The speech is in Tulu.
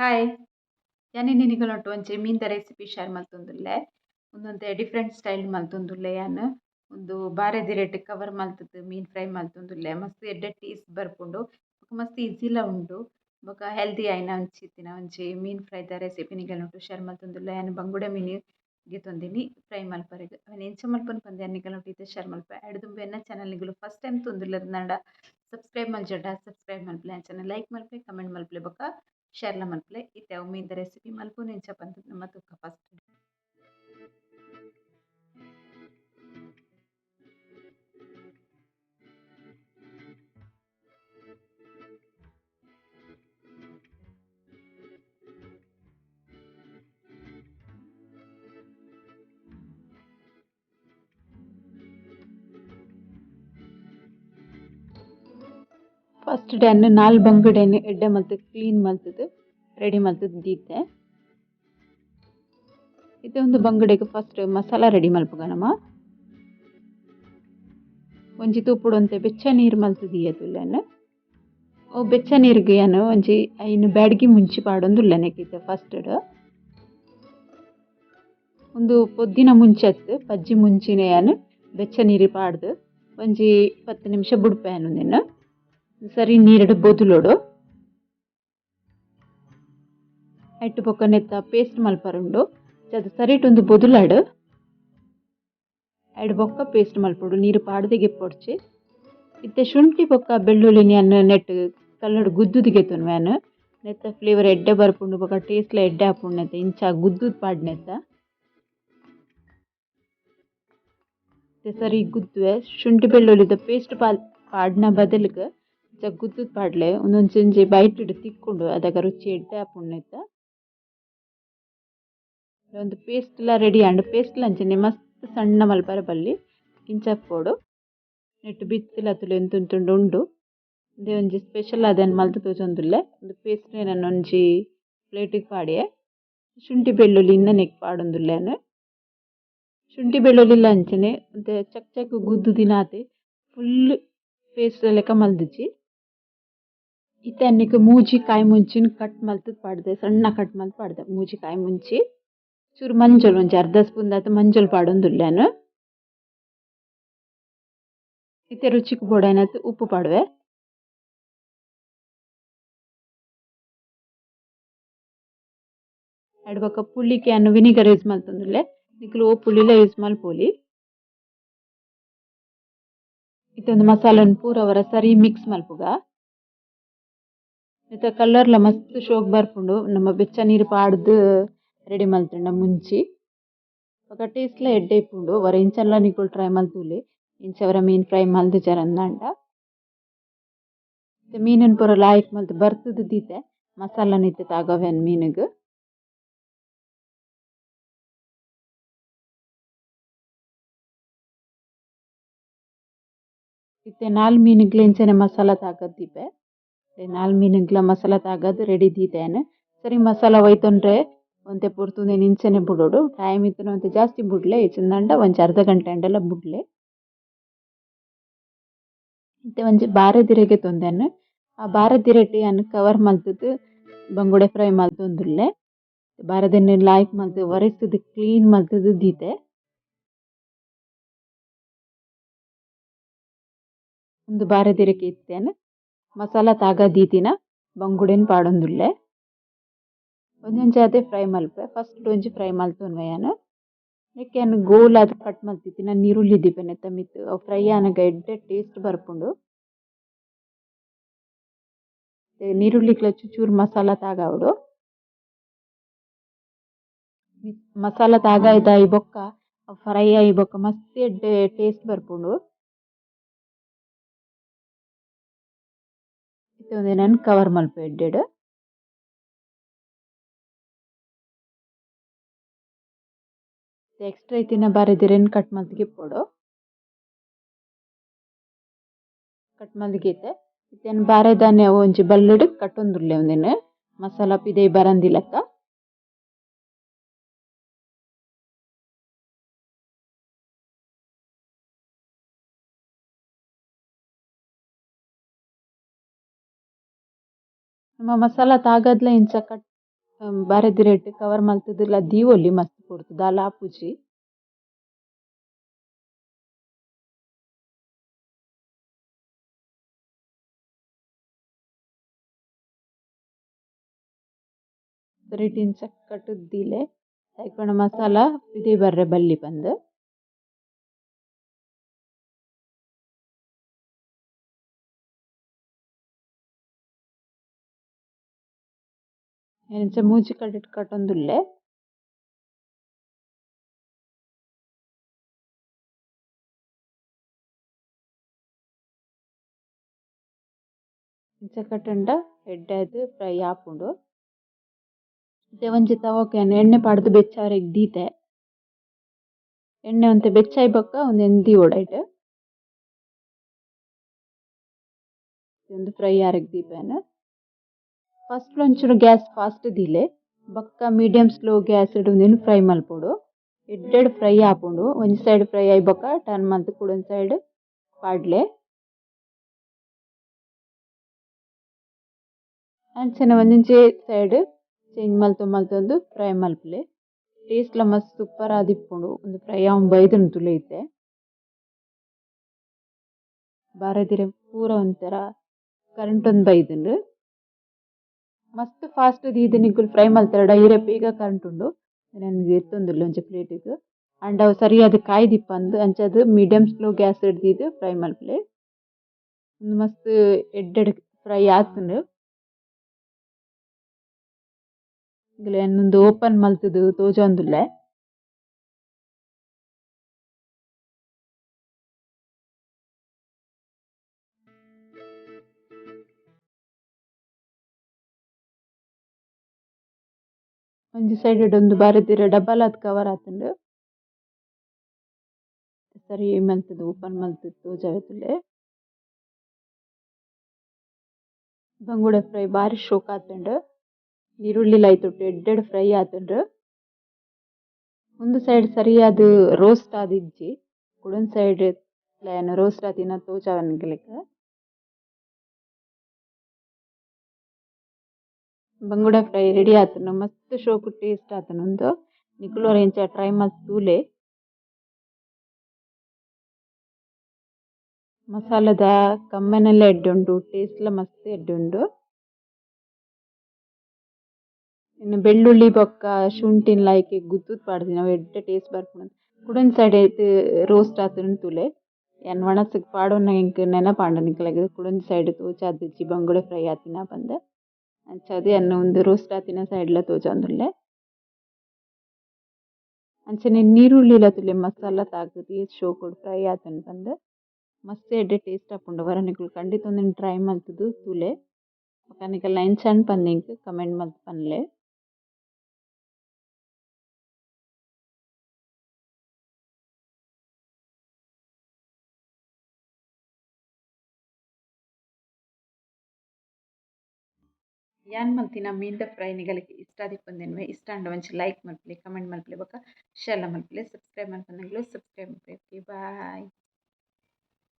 ಹಾಯ್, ಯಾನ್ ಇನಿ ನಿಕಲ್ನೊಟ್ಟು ಒಂಜಿ ಮೀನ್ದ ರೆಸಿಪಿ ಶೇರ್ ಮಲ್ತೊಂದುಲ್ಲೆ. ಉಂದೊಂತೆ ಡಿಫರೆಂಟ್ ಸ್ಟೈಲ್ ಮಲ್ತೊಂದುಲ್ಲೆ ಯಾನ್. ಉಂದು ಬಾರೆದಿರೆಟ್ ಕವರ್ ಮಲ್ತುದು ಮೀನ್ ಫ್ರೈ ಮಲ್ತೊಂದುಲ್ಲೆ. ಮಸ್ತ್ ಎಡ್ಡೆ ಟೇಸ್ಟ್ ಬರ್ಪುಂಡು, ಬೊಕ ಮಸ್ತ್ ಈಸಿಲ ಉಂಡು, ಬೊಕ ಹೆಲ್ದಿ ಆಯಿನ ಅಂಚಿತ್ತಿನ ಒಂಜಿ ಮೀನ್ ಫ್ರೈದ ರೆಸಿಪಿ ನಿಕಲ್ನೊಟ್ಟು ಶೇರ್ ಮಲ್ತೊಂದುಲ್ಲೆ. ಯಾನ್ ಬಂಗುಡೆ ಮೀನ್ ಗೆತೊಂದಿನಿ ಫ್ರೈ ಮಲ್ಪರೆಗ್. ಅವೆನ್ ಎಂಚ ಮಲ್ಪುನು ಪಂದ್ ಯಾನ್ ನಿಕಲ್ನೊಟ್ಟು ಇತ್ತೆ ಶೇರ್ ಮಲ್ಪೆ. ಐಡ್ದ್ ಎನ್ನ ಚಾನಲ್ ನಿಕುಲು ಫಸ್ಟ್ ಟೈಮ್ ತೂಂದುಲ್ಲೆರ್ ಸಬ್ಸ್ಕ್ರೈಬ್ ಮಲ್ಜಡ ಸಬ್ಸ್ಕ್ರೈಬ್ ಮಲ್ಪುಲೆ, ಅಂಚನೆ ಲೈಕ್ ಮಲ್ಪುಲೆ, ಕಮೆಂಟ್ ಮಲ್ಪುಲೆ, ಬೊಕ ಶೇರ್ಲ ಮಲ್ಪುಲೆ. ಇತ್ತೆ ಅವು ಮೀನ್ದ ರೆಸಿಪಿ ಮಲ್ಪುನು ಎಂಚ ಪಂದ್ ನಮ ತೂಕ ಫಸ್ಟ್. ಫಸ್ಟ್ ಡೇನ್ ನಾಲ್ ಬಂಗುಡೆನ್ ಎಡ್ಡೆ ಮಲ್ತ್ ಕ್ಲೀನ್ ಮಲ್ತುದು ರೆಡಿ ಮಲ್ತುದು ದೀತೆ. ಇತ್ತೆ ಒಂದು ಬಂಗುಡೆಗ್ ಫಸ್ಟ್ ಮಸಾಲ ರೆಡಿ ಮಲ್ಪುಗ ನಮ. ಒಂಜಿ ತೂಪುಡು ಒಂತೆ ಬೆಚ್ಚ ನೀರು ಮಲ್ತು ದೀಯತುಲ್ಲೆನ್. ಅವು ಬೆಚ್ಚ ನೀರ್ಗ್ ಯಾನ್ ಒಂಜಿ ಐನ್ ಬ್ಯಾಡ್ಗಿ ಮುಂಚಿ ಪಾಡೊಂದುಲ್ಲೆನೆ ಇತ್ತೆ ಫಸ್ಟ್. ಉಂದು ಪೊದ್ದಿನ ಮುಂಚಿ ಅತ್ತ್, ಪಜ್ಜಿ ಮುಂಚಿನೆ ಯಾನ್ ಬೆಚ್ಚ ನೀರು ಪಾಡ್ದು ಒಂಜಿ 10 ನಿಮಿಷ ಬುಡ್ಪೆ ಯಾನ್ ಉಂದೆನ್. ಸರಿ ನೀರುಡು ಬೊದುಲೊಡು. ಐಟ್ ಬೊಕ್ಕ ನೆತ್ತ ಪೇಸ್ಟ್ ಮಲ್ಪರುಂಡು. ಅದು ಸರಿಟ್ ಒಂದು ಬೊದುಲಾಡು. ಐಡ್ ಬೊಕ್ಕ ಪೇಸ್ಟ್ ಮಲ್ಪೊಡು, ನೀರು ಪಾಡ್ದೆಗೆ ಪೊಡ್ಚಿ. ಇತ್ತೆ ಶುಂಠಿ ಬೊಕ್ಕ ಬೆಳ್ಳುಳ್ಳಿ ಯಾನ್ ನೆಟ್ ಕಲ್ಲುಡು ಗುದ್ದುದು ಗೆತೊನುವೆ ಯಾನ್. ನೆತ್ತ ಫ್ಲೇವರ್ ಎಡ್ಡೆ ಬರ್ಪುಂಡು ಬೊಕ್ಕ ಟೇಸ್ಟ್ಲ ಎಡ್ಡೆ ಆಪುಂಡು ನೆತ್ತ ಇಂಚ ಗುದ್ದುದು ಪಾಡ್ನೆತ್ತ. ಸರಿ ಗುದ್ದುವೆ ಶುಂಠಿ ಬೆಳ್ಳುಳ್ಳಿದ ಪೇಸ್ಟ್ ಪಾಡ್ನ ಬದಲಿಗೆ ಗುದ್ದುದು ಪಾಡ್ಲೆ ಒಂದೊಂಜಿ ಬೈಟ್ ತಿಕ್ಕೊಂಡು ಅದಗ ರುಚಿ ಎಡ್ಡೆ ಆಪುಂಡು ನೆತ್ತ. ಒಂದು ಪೇಸ್ಟ್ ಲ ರೆಡಿ ಆಂಡ್. ಪೇಸ್ಟ್ ಲ ಅಂಚನೆ ಮಸ್ತ್ ಸಣ್ಣ ಮಲ್ಪರೆ ಬಲ್ಲಿ ಇಂಚ ಪೋಡು. ನೆಟ್ ಬಿತ್ತಿಲ ತುಲೆ ಎಂತುಂಡು ಉಂಡು. ಉಂದೇ ಒಂಜಿ ಸ್ಪೆಷಲ್ ಆದ್ ಮಲ್ತ್ ತೋಜೊಂದುಲ್ಲೆ. ಉಂದು ಪೇಸ್ಟ್ ಯಾನ್ ಒಂಜಿ ಪ್ಲೇಟಿಗ್ ಪಾಡ್ಯೆ. ಶುಂಠಿ ಬೆಳ್ಳುಳ್ಳಿ ಇಂದ ನೆಕ್ ಪಾಡೊಂದುಲ್ಲೆ ಯಾನ್. ಶುಂಠಿ ಬೆಳ್ಳುಳ್ಳಿ ಅಂಚನೆ ಒಂತೆ ಚಕ್ ಚಕ್ ಗುದ್ದು ದಿನಾತೆ ಫುಲ್ ಪೇಸ್ಟ್ ಲೆಕ ಮಲ್ದಿಜಿ. ಇತ್ತೆ ಅನ್ನಿಕ್ ಮೂಜಿ ಕಾಯಿ ಮುಂಚಿನ ಕಟ್ ಮಲ್ತುದು ಪಾಡ್ದೆ, ಸಣ್ಣ ಕಟ್ ಮಲ್ತ್ ಪಾಡ್ದೆ ಮೂಜಿ ಕಾಯಿ ಮುಂಚಿ. ಚೂರು ಮಂಜೊಲು ಒಂಜಿ ಅರ್ಧ ಸ್ಪೂನ್ ದಾತ್ ಮಂಜೊಲು ಪಾಡೊಂದುಲ್ಲೆ ಯಾನ್. ಇತ್ತೆ ರುಚಿಕ್ ಬೋಡಾಯಿನಾತ್ ಉಪ್ಪು ಪಾಡುವೆ. ಐಡ್ ಬೊಕ್ಕ ಪುಳಿಕ್ ಯಾನ್ ವಿನಿಗರ್ ಯೂಸ್ ಮಲ್ತೊಂದುಲ್ಲೆ. ನಿಕುಲು ಓ ಪುಳಿಲ ಯೂಸ್ ಮಲ್ಪೊಲಿ. ಇತ್ತೆ ಒಂದು ಮಸಾಲೆನ್ ಪೂರ ವರ ಸರಿ ಮಿಕ್ಸ್ ಮಲ್ಪುಗ. ಇತ್ತೆ ಕಲರ್ಲ ಮಸ್ತ್ ಶೋಕ್ ಬರ್ಪುಂಡು. ನಮ್ಮ ಬೆಚ್ಚ ನೀರು ಪಾಡ್ದು ರೆಡಿ ಮಲ್ತುಂಡ ಮುಂಚಿ. ಬೊಕ ಟೇಸ್ಟ್ಲ ಎಡ್ಡೆ ಇಪ್ಪುಂಡು. ವರ ಇಂಚಲ ನಿಕುಲು ಟ್ರೈ ಮಲ್ತುಲಿ. ಇಂಚ ವರ ಮೀನ್ ಫ್ರೈ ಮಲ್ದುಜರಂದಾಂಡ. ಇತ್ತೆ ಮೀನುನ್ ಪೂರ ಲಾಯಿಕ್ ಮಲ್ತ್ ಬರ್ತುದು ದೀತೆ. ಮಸಾಲನ್ ಇತ್ತೆ ತಾಗವೆನ್ ಮೀನುಗ್. ಇತ್ತೆ ನಾಲ್ ಮೀನುಗ್ಲ ಇಂಚನೆ ಮಸಾಲ ತಾಗದ್ ದೀಪೆ. ನಾಲ್ ಮೀನುಗ್ಲ ಮಸಾಲ ತಾಗದ್ ರೆಡಿ ದೀತೆ. ಸರಿ ಮಸಾಲ ಒಯ್ತೊಂಡ್ರೆ ಒಂತೆ ಪೊರ್ತು ಉಂದೆನ್ ಇಂಚನೆ ಬುಡೊಡು. ಟೈಮ್ ಇತ್ತ್ಂಡ ಒಂತೆ ಜಾಸ್ತಿ ಬುಡ್ಲೆ, ಇಜ್ಜಿಂದಾಂಡ ಒಂಜಿ ಅರ್ಧ ಗಂಟೆ ಆಂಡಲ ಬುಡ್ಲೆ. ಇತ್ತೆ ಒಂಜಿ ಬಾರೆದಿರೆಗೆ ತೊಂದೆನ್. ಆ ಬಾರೆದಿರೆಟ್ ಯಾನ್ ಕವರ್ ಮಲ್ತುದು ಬಂಗುಡೆ ಫ್ರೈ ಮಲ್ತೊಂದುಲ್ಲೆ. ಬಾರೆದಿರೆನ್ ಲಾಯಿಕ್ ಮಲ್ತ್ ಒರೆಸುದು ಕ್ಲೀನ್ ಮಲ್ತುದು ದೀತೆ. ಉಂದು ಬಾರೆದಿರೆಕ್ ಇತ್ತೆನ್ ಮಸಾಲ ತಾಗ ದೀತಿನ ಬಂಗುಡೆನ್ ಪಾಡೊಂದುಲ್ಲೆ. ಒಂಜೊಂಜಾದೆ ಫ್ರೈ ಮಲ್ಪೆ. ಫಸ್ಟ್ ಒಂಜಿ ಫ್ರೈ ಮಲ್ತೊನ್ವೆ ಯಾನ್. ನೆಕ್ ಯಾನ್ ಗೋಲ್ ಆದ್ ಕಟ್ ಮಲ್ತಿತ್ತಿನ ನೀರುಳ್ಳಿ ದೀಪೆ ನೆತ್ತ ಮಿತ್ತ್. ಅವು ಫ್ರೈ ಆನಗ ಎಡ್ಡೆ ಟೇಸ್ಟ್ ಬರ್ಪುಂಡು. ನೀರುಳ್ಳಿಗ್ಲ ಚೂರು ಮಸಾಲ ತಾಗಾವೊಡು. ಮಸಾಲ ತಾಗಾಯ್ದ ಆಯಿ ಬೊಕ್ಕ ಫ್ರೈ ಆಯಿ ಬೊಕ್ಕ ಮಸ್ತ್ ಎಡ್ಡೆ ಟೇಸ್ಟ್ ಬರ್ಪುಂಡು. ಇತ್ತೆ ಉಂದೆನ್ ಕವರ್ ಮಲ್ಪೆ ಎಡ್ಡೆಡ್. ಎಕ್ಸ್ಟ್ರಾ ಇತ್ತಿನ ಬಾರೆದಿರೆನ್ ಕಟ್ ಮಲ್ತ್ ಗೆಪ್ಪೊಡು. ಕಟ್ ಮಲ್ತ್ ಗೆತೆ. ಇತ್ತೆ ಬಾರೆದಾನೆ ಒಂಜಿ ಬಲ್ಲುಡು ಕಟ್ಟೊಂದುಲ್ಲೆ ಉಂದೆನ್. ಮಸಾಲ ಪಿದಯಿ ಬರಂದಿಲಕ. ನಮ್ಮ ಮಸಾಲ ತಾಗದ್ಲ ಇಂಚ ಕಟ್ ಬಾರೆದಿರೆಟ್ ಕವರ್ ಮಲ್ತುದುಲ ದೀವೊಲಿ ಮಸ್ತ್ ಪೊರ್ತು ದಾಲ ಆಪುಜಿ. ಸರಿಟ್ ಇಂಚ ಕಟ್ಟುದು ದೀಲೆ ದಾಯೆ ಪಂಡ ಮಸಾಲ ಪಿದಯಿ ಬರ್ರೆ ಬಲ್ಲಿ ಪಂದ್. ಇಂಚ ಮೂಜಿ ಕಡೆಟ್ ಕಟೊಂದುಲ್ಲೆ. ಇಂಚ ಕಟಂಡ ಎಡ್ಡೆ ಆದ್ ಫ್ರೈ ಆಪುಂಡು. ಇತ್ತೆ ಒಂಜಿ ತವಕ್ ಯಾನ್ ಎಣ್ಣೆ ಪಾಡ್ದ್ ಬೆಚ್ಚ ಆವರೆಗ್ ದೀತೆ. ಎಣ್ಣೆ ಒಂತೆ ಬೆಚ್ಚ ಆಯಿ ಬೊಕ್ಕ ಉಂದೆನ್ ದೀವೊಡು ಐಟ್. ಉಂದು ಫ್ರೈ ಆವರೆಗ್ ದೀಪೆ ಯಾನ್. ಫಸ್ಟ್ ಒಂಚೂರು ಗ್ಯಾಸ್ ಫಾಸ್ಟ್ ದೀಲೆ ಬೊಕ್ಕ medium slow gas ಉಂದೆನ್ ಫ್ರೈ ಮಲ್ಪೊಡು. ಎಡ್ಡೆಡ್ ಫ್ರೈ ಆಪುಂಡು. ಒಂಜಿ ಸೈಡ್ ಫ್ರೈ ಆಯಿ ಬೊಕ್ಕ ಟರ್ನ್ ಮಲ್ತ್ ಕುಡೊಂಜಿ ಸೈಡ್ ಪಾಡ್ಲೆ. ಅಂಚನೆ ಒಂಜೊಂಜೆ ಸೈಡ್ ಚೇಂಜ್ ಮಲ್ತೊಂದು ಫ್ರೈ ಮಲ್ಪುಲೆ. ಟೇಸ್ಟ್ ಲ ಮಸ್ತ್ ಸೂಪರ್ ಆದಿಪ್ಪುಂಡು. ಉಂದು ಫ್ರೈ ಆವೊಂದು ಬೈದುಂಡು ತೂಲೆ ಇತ್ತೆ. ಬಾರೆದಿರೆ ಪೂರ ಒಂಥರ ಕರಂಟೊಂದು ಬೈದುಂಡು. ಮಸ್ತ್ ಫಾಸ್ಟ್ ದೀದ್ ನಿಕುಲು ಫ್ರೈ ಮಲ್ತರಡ ಇರೆ ಬೇಗ ಕರಂಟುಂಡು. ಯಾನ್ ದೆತ್ತೊಂದುಲ್ಲೆ ಒಂಜಿ ಪ್ಲೇಟಿಗ್. ಆಂಡ ಅವು ಸರಿಯಾದ್ ಕಾಯ್ದಿಪ್ಪಂದ್ ಅಂಚಾದ್ medium slow gas ದೀದ್ ಫ್ರೈ ಮಲ್ಪುಲೆ. ಉಂದು ಮಸ್ತ್ ಎಡ್ಡೆಡ್ ಫ್ರೈ ಆತುಂಡು. ಯಾನ್ ಉಂದು ಓಪನ್ ಮಲ್ತುದು ತೋಜೊಂದುಲ್ಲೆ. ಒಂಜಿ ಸೈಡ್ ಉಂದು ಬಾರೆದಿರೆ ಡಬಲ್ ಆದ್ ಕವರ್ ಆತುಂಡು. ಸರಿ ಮಲ್ತುದು ಓಪನ್ ಮಲ್ತುದು ತೋಜಾವೆ ತೂಲೆ. ಬಂಗುಡೆ ಫ್ರೈ ಬಾರಿ ಶೋಕ್ ಆತುಂಡು. ನೀರುಳ್ಳಿ ಐತೊಟ್ಟು ಎಡ್ಡೆಡ್ ಫ್ರೈ ಆತುಂಡು. ಒಂದು ಸೈಡ್ ಸರಿಯಾದ್ ರೋಸ್ಟ್ ಆದಿಜ್ಜಿ. ಕುಡೊಂಜಿ ಸೈಡ್ ಯಾನ್ ರೋಸ್ಟ್ ಆತಿನ ತೋಜಾವೆ ನಿಕಲೆಗ್. ಬಂಗುಡೆ ಫ್ರೈ ರೆಡಿ ಆತುಂಡು. ಮಸ್ತ್ ಶೋಕು ಟೇಸ್ಟ್ ಆತುಂಡು ಉಂದು. ನಿಕುಲು ಒರ ಇಂಚ ಟ್ರೈ ಮಲ್ತ್ ತೂಲೆ. ಮಸಾಲದ ಕಮ್ಮೆನೆಲ ಎಡ್ಡೆ ಉಂಡು, ಟೇಸ್ಟ್ ಲ ಮಸ್ತ್ ಎಡ್ಡೆ ಉಂಡು. ಇನ್ನು ಬೆಳ್ಳುಳ್ಳಿ ಬೊಕ್ಕ ಶುಂಠಿನ್ ಐಕ್ ಗುದ್ದುದು ಪಾಡ್ದಿನ ಅವು ಎಡ್ಡೆ ಟೇಸ್ಟ್ ಬರ್ಪುಂಡು. ಕುಡೊಂಜಿ ಸೈಡ್ ಐತ್ ರೋಸ್ಟ್ ಆತುಂಡು ತೂಲೆ. ಯಾನ್ ಒಣಸ್ಗ್ ಪಾಡೊನ್ನ ಎಂಕ್ ನೆನಪಾಂಡ್ ನಿಕಲೆಗ್ ಕುಡೊಂಜಿ ಸೈಡ್ ತೋಜಾದಿಜ್ಜಿ ಬಂಗುಡೆ ಫ್ರೈ ಆತಿನ ಪಂದ್. ಅಂಚಾದ್ ಯಾನ್ ಉಂದು ರೋಸ್ಟ್ ಆತಿನ ಸೈಡ್ ಲ ತೋಜೊಂದುಲ್ಲೆ. ಅಂಚನೆ ನೀರುಳ್ಳಿಲ ತೂಲೆ ಮಸಾಲ ತಾಗುದು ಏತ್ ಶೋಕುಡು ಫ್ರೈ ಆತುಂಡು ಪಂದ್. ಮಸ್ತ್ ಎಡ್ಡೆ ಟೇಸ್ಟ್ ಆಪುಂಡು. ಒರ ನಿಕುಲು ಖಂಡಿತ ಉಂದೆನ್ ಟ್ರೈ ಮಲ್ತುದು ತೂಲೆ. ಬೊಕ ನಿಕಲ್ನ ಎಂಚ ಪಂದ್ ಎಂಕ್ ಕಮೆಂಟ್ ಮಲ್ತ್ ಪನ್ಲೆ. ಯಾನ್ ಮಲ್ತಿನ ಮೀನ್ದ ಫ್ರೈ ನಿಗಲಿಗೆ ಇಷ್ಟ ಆದಿಪ್ಪುಂದೆನ್ವೆ. ಇಷ್ಟ ಆಂಡ ಒಂಚಿ ಲೈಕ್ ಮಲ್ಪುಲೆ, ಕಮೆಂಟ್ ಮಲ್ಪುಲೆ, ಬೊಕ ಶೇರ್ ಮಲ್ಪುಲೆ, ಸಬ್ಸ್ಕ್ರೈಬ್ ಮಲ್ಪಂದಂಗ್ಲು ಸಬ್ಸ್ಕ್ರೈಬ್ ಮಲ್ಪುಲೆ. Okay bye.